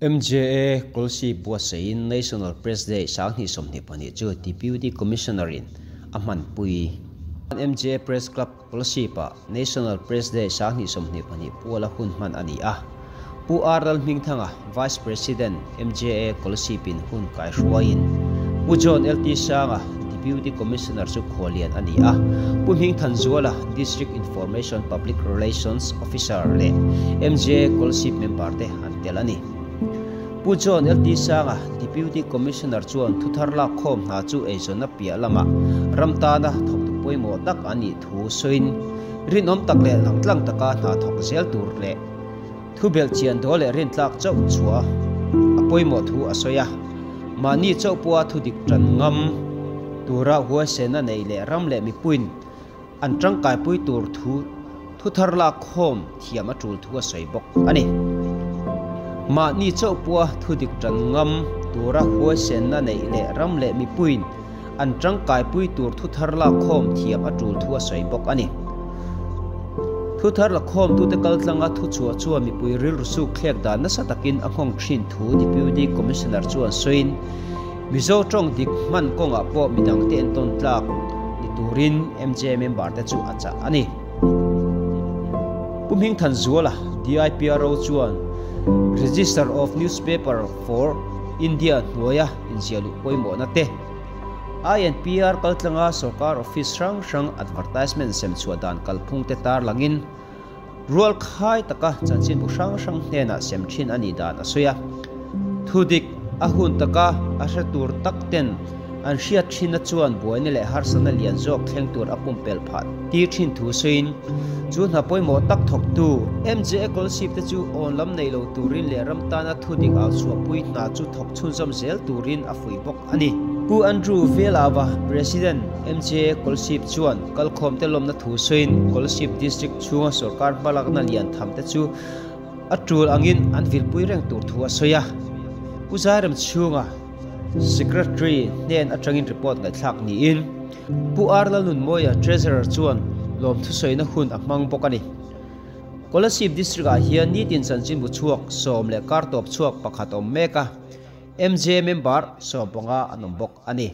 MJA Kolasib buatsaihin National Press Day 2022 chu Deputy Commissioner-in a hmanpui. MJA Press Club Kolasib-ah National Press Day 2022 puala hun hman a ni a. Pu R Lalhmingthanga, Vice President, MJA Kolasib-in hun kaihruaiin Pu John LT Sanga, Deputy Commissioner chu khualian a ni a. Pu Hmingthanzuala, District Information Public Relations Officer leh MJA Kolasib member te an tel a ni. Pu John LT Sanga, Deputy Commissioner chuan thuthar lak khawm hna chu eizawnna piah lamah ram tana thawktu pawimawh tak a nih thu sawiin, rinawm tak leh langtlang taka hna thawk zel tur leh thu belhchian dawl leh rintlak chauh chhuah a pawimawh thu a sawi a. Mahni chauh pawha thu dik tan ngam tura huaisena nei leh ram leh mipuiin An tangkaipui tur thu thuthar lak khawm thiam a tul thu a sawi bawk a ni. Mahni chauh pawha thu dik tan ngam tura huaisenna neih leh ram leh mipuiin an tangkaipui tur thuthar lak khawm thiam a tul thu a sawi bawk a ni. Thuthar la khawmtute kaltlanga thuchhuah chuan mipui rilru suk thlek dan nasa takin a nghawng thin thu Deputy Commissioner chuan sawiin, Mizo tawng dik hman kawngah pawh midangte entawn tlak ni turin MJ member te chu a chah a ni. Pu Hmingthanzuala, DIPRO chuan Register of Newspaper for India hnuaia inziah luh pawimawhna te, INPR kaltlanga sorkar office hrang hrang advertisement sem chhuah dan kalphung te tarlangin rual khai taka chanchinbu hrang hrang hnenah sem thin a nih dan a sawi a. Thudik a hun taka a hre tur tak ten an hriat thinna chuan buaina leh harsatna lian zawk thleng tur a pumpelh phah tir thin thu sawiin chu hna pawimawh tak thawktu MJA Scholarship te chu awn lam nei lo turin leh ram tana thudik au chhuahpui hna chu thawk chhunzawm zel turin a fuih bawk a ni. Pu Andrew Velava, President, MJA Scholarship chuan kalkhawmte lawmna thu sawiin Scholarship District chhunga sorkar hmalakna lian tham te chu A tul angin an vilpui reng tur thu a sawi a. Pu Zairem chhunga Secretary hnen atangin report ngaihthlak niin Pu R Lalnunmawia Treasurer chuan lawmthusawina hun a hmang bawk a ni. Kolasib District ah hian nitin chanchinbu chhuak 10 leh kartawp chhuak pakhat awm mek a, MJ member 15 an awm bawk a ni.